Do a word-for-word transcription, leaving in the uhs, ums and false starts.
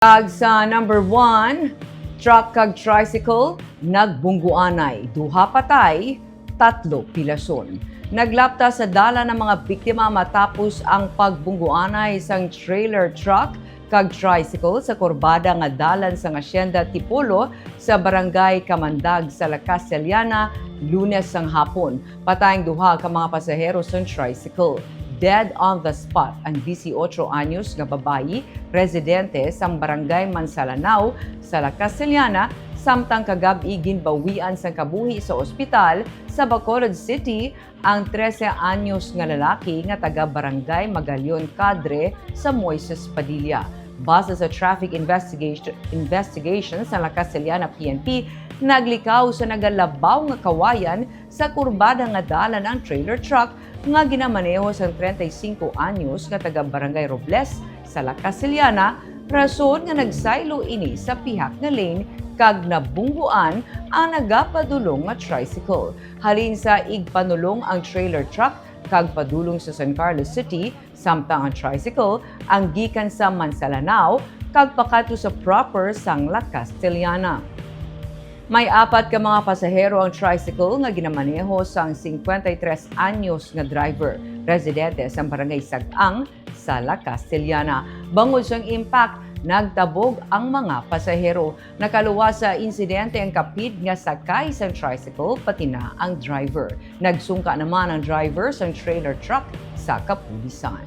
Kag sa number one, truck kag tricycle nagbungguanay, duha patay, tatlo pilason. Naglapta sa dalan ang mga biktima matapos ang pagbungguanay sang trailer truck kag tricycle sa kurbada nga dalan sang Hacienda Tipolo sa Barangay Kamandag sa La Castellana, Lunes sang hapon. Patay ang duha ka mga pasahero sang tricycle. Dead on the spot ang disiotso anyos nga babayi, residente sang Barangay Mansalanao sa La Castellana, samtang kagab-i ginbawian sang kabuhi sa ospital sa Bacolod City ang trese anyos nga lalaki nga taga Barangay Magalion Cadre sa Moises Padilla. Base sa Traffic Investigation, Investigation sa La Castellana P N P, naglikaw sa nagalabaw nga kawayan sa kurbada nga dalan ang trailer truck nga ginamaneho sang treinta y cinco anyos nga taga Barangay Robles sa La Castellana, rason nga nagsaylo ini sa pihak nga lane kag nabungguan ang nagapadulong nga tricycle. Halin sa igpanulong ang trailer truck kag padulong sa San Carlos City, samtang ang tricycle ang gikan sa Mansalanao kag pakadto sa proper sang La Castellana. May apat ka mga pasahero ang tricycle nga ginamaneho sang cincuenta y tres anyos nga driver, residente sa Barangay Sag-ang sa La Castellana. Bangod sang impact, nagtabog ang mga pasahero. Nakaluwas sa insidente ang kapid nga sakay sang tricycle, pati na ang driver. Nagsungka naman ang driver sang trailer truck sa kapulisan.